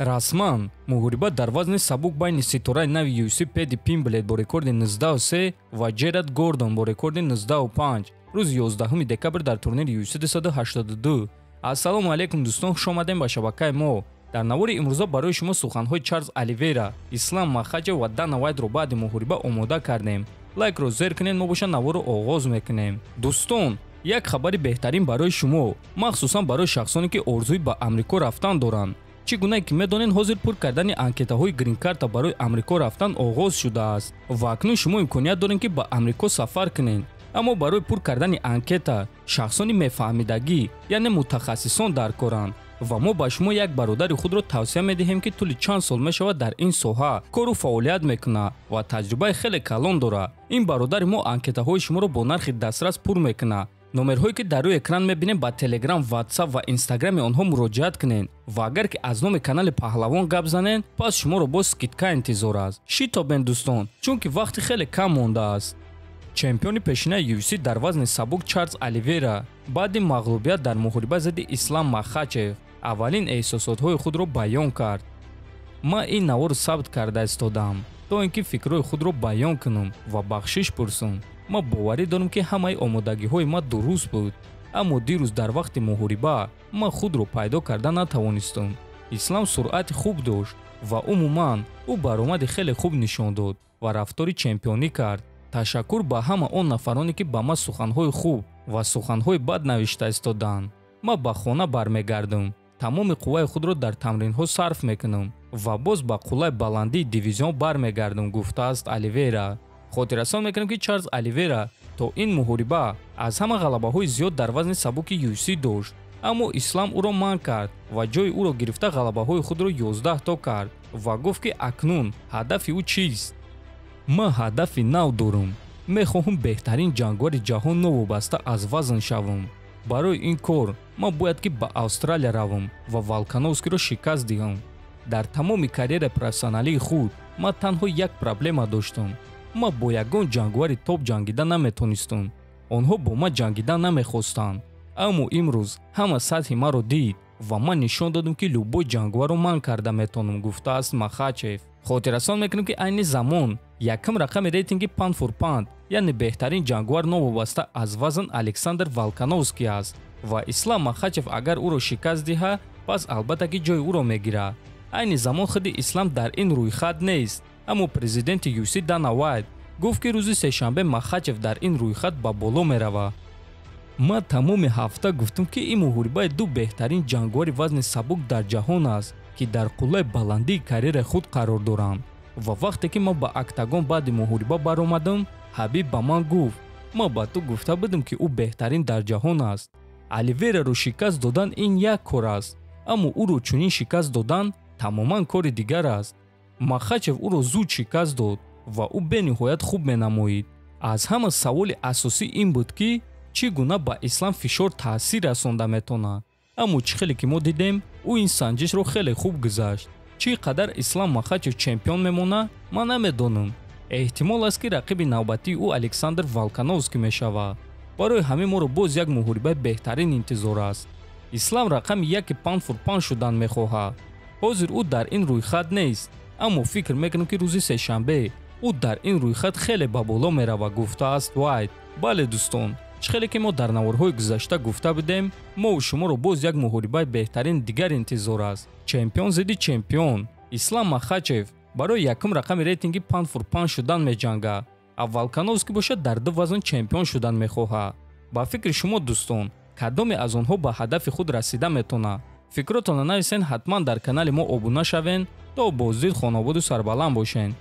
Расман муҳориба дар вазни сабук байни ситораи нави UFC Пэдди Пимблет бо рекорди 19-3 ва Джерард Гордон бо рекорди 19-5 рӯзи 11 декабр дар турнири UFC 282. Ассалому алайкум дӯстон, хуш омадем ба шабакаи мо. Дар навори имрӯза барои шумо суханҳои Чарлз Оливейра, Ислам Махачев ва Дана Вайтро баъди муҳориба омода кардем. Лайкро зер кунед, мо боша наворро оғоз мекунем. Дӯстон, як хабари беҳтарин барои шумо, махсусан барои шахсоне ки орзуи ба Амрико рафтан доранд. Чӣ гунае ки медонед, ҳозир пур кардани анкетаҳои грин-карта барои Амрико рафтан оғоз шудааст ва акнун шумо имконият доред, ки ба Амрико сафар кунед. Аммо барои пур кардани анкета шахсони мефаҳмидагӣ, яъне мутахассисон дар коранд ва мо ба шумо як бародари худро тавсия медиҳем, ки тӯли чанд сол мешавад дар ин соҳа кору фаъолият мекунад ва таҷрибаи хеле калон дорад. Ин бародари мо анкетаҳои шуморо бо нархи дастрас пур мекунад. Номерҳое ки дар рӯи экран мебинем, ба Телеграм, Ватсап ва Инстаграми онҳо муроҷиат кунед ва агар ки аз номи канали Паҳлавон гап занед, пас шуморо боз скидка интизор аст. Шитобен дӯстон, чунки вақти хеле кам мондааст. Чемпиони пешинаи UFC дар вазни сабук Чарлз Оливейра баъди мағлубият дар муҳориба зидди Ислам Махачев аввалин эҳсосотҳои худро баён кард. Ман ин наворро сабт карда истодам, то ин ки фикрҳои худро баён кунам ва бахшиш пурсам. Ман боварӣ дорам, ки ҳамаи омодагиҳои ман дуруст буд, аммо дирӯз дар вақти муҳориба ман худро пайдо карда натавонистам. Ислам суръати хуб дошт ва умуман ӯ баромади хеле хуб нишон дод ва рафтори чемпионӣ кард. Ташаккур ба ҳама он нафароне, ки ба ман суханҳои хуб ва суханҳои бад навишта истоданд. Ман ба хона бармегардам, тамоми қувваи худро дар тамринҳо сарф мекунам ва боз ба қуллаи баландии дивизион бармегардам, гуфтааст Оливейра. Хотиррасон мекунем, ки Чарлз Оливейра то ин муҳориба аз ҳама ғалабаҳои зиёд дар вазни сабуки UFC дошт, аммо Ислам ӯро манъ кард ва ҷои ӯро гирифта ғалабаҳои худро 11 то кард ва гуфт, ки акнун ҳадафи ӯ чист. Ман ҳадафи нав дорам. Мехоҳам беҳтарин ҷангвари ҷаҳон новобаста аз вазн шавам. Барои ин кор ман бояд ки ба Австралия равам ва Волкановскиро шикаст диҳам. Дар тамоми карьераи профессионалии худ ман танҳо як проблема доштам. Ман бо ягон ҷангвари топ ҷангида наметонистам. Онҳо бо ман ҷангида намехостанд. Аммо имрӯз ҳама сатҳи маро дид ва ман нишон додам, ки любой ҷангварро манъ карда метавонам, гуфтааст Махачев. Хотиррасон мекунем, ки айни замон якум рақами рейтинги pound for pound, яъне беҳтарин ҷангвар новобаста аз вазн, Александр Волкановский аст ва Ислам Махачев агар ӯро шикаст диҳад, пас албатта ки ҷои ӯро мегирад. Айни замон худи Ислам дар ин рӯйхат нест, аммо президенти UFC Дана Вайт гуфт, ки рӯзи сешанбе Махачев дар ин рӯйхат ба боло меравад. Ман тамоми ҳафта гуфтам, ки ин муҳорибаи ду беҳтарин ҷангвари вазни сабук дар ҷаҳон аст, ки дар қуллаи баландии карьераи худ қарор доранд. Ва вақте ки ман ба октагон баъди муҳориба баромадам, Ҳабиб ба ман гуфт: «Ман ба ту гуфта будам, ки ӯ беҳтарин дар ҷаҳон аст». Оливейраро шикаст додан ин як кор аст, аммо ӯро чунин шикаст додан тамоман кори дигар аст. Махачев ӯро зуд шикаст дод ва ӯ бениҳоят хуб менамоид. Аз ҳама саволи асосӣ ин буд, ки чӣ гуна ба Ислам фишор таъсир расонда метавонад. Аммо чӣ хеле ки мо дидем, ӯ ин санҷишро хеле хуб гузашт. Чӣ қадар Ислам Махачев чемпион мемонад, ман намедонам. Эҳтимол аст, ки рақиби навбатии ӯ Александр Волкановский мешавад. Барои ҳамин моро боз як муҳорибаи беҳтарин интизор аст. Ислам рақами яки pound for pound шудан мехоҳад. Ҳозир ӯ дар ин рӯйхат нест, аммо фикр мекунам, ки рӯзи сешанбе ӯ дар ин рӯйхат хеле ба боло меравад, гуфтааст Вайт. Бале дӯстон, чӣ хеле ки мо дар наворҳои гузашта гуфта будем, мову шуморо боз як муҳорибаи беҳтарин дигар интизор аст. Чемпион зидди чемпион. Ислам Махачев барои якум рақами рейтинги pound for pound шудан меҷангад, а Волкановский бошад дар ду вазн чемпион шудан мехоҳад. Ба фикри шумо дӯстон, кадоме аз онҳо ба ҳадафи худ расида метавонад? Фикротонро нависен, ҳатман дар канали мо обуна шавен, то боздид хонободу сарбаланд бошен.